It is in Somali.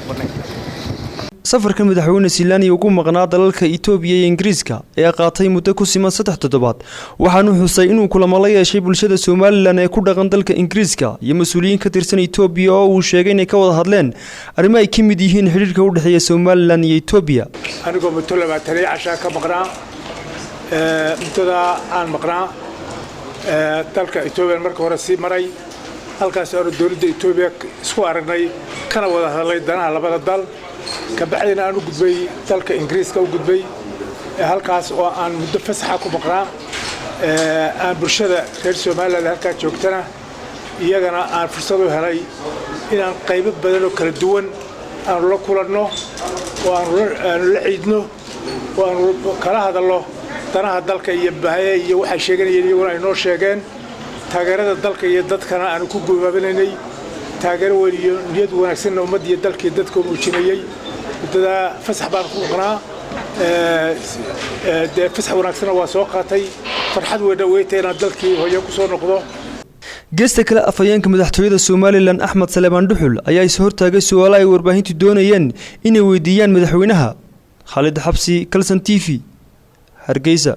noqonay. Safarka Madaxweyne Silaani ugu maqnaa dalalka Itoobiya iyo Ingiriiska ayaa qaatay muddo ku siman 3 toddobaad. Waxaanu xusay inuu kulamo la yeeshay bulshada Somalilan ee ku dhaqan dalka Ingiriiska iyo mas-uuliyiin ka tirsan Itoobiya, oo uu sheegay inay ka wada hadleen arrimo ay ka mid yihiin xidhiirka u dhexeeya Somalilan iyo Itoobiya. Anigoo muddo 20 cashaa ka maqnaa, muddadaa aan maqnaa dalka Itoobiya marka hore sii maray, halkaas aanu dowladda Itoobiya isku aragnay kana wada hadalay danaha labada dal. Kabacdina aan u gudbay dalka Ingiriiska u gudbay, halkaas oo aan muddo fasaxa ku maqnaa, aan bulshada reer Somaliland halkaa joogtana iyagana aan fursad u helay inaan qaybo badan oo kala duwan aanu la kulanno oo aanu la ciidno oo aanu kala hadalno danaha dalka iyo bahaye iyo waxay sheeganayeen, iyaguna ay noo sheegeen. Taageerada dalka iyo dadkana aanu ku gubaabinaynay, taageero weyn iyo niyad wanaagsanna ummadda iyo dalkii dadka u muujinayey. Muddadaa fasax baan ku maqnaa, dee fasax wanaagsanna waa soo qaatay. Farxad weynna weyta inaan dalkii hooyo ku soo noqdo. Geesta kale, afhayeenka madaxtooyada Somalilan Axmed Saleebaan Dhuxul ayaa is hortaagay su-aalo ay warbaahintu doonayeen inay weydiiyaan madaxweynaha. Khaalid Xabsi, Kalson TV, Hargeysa.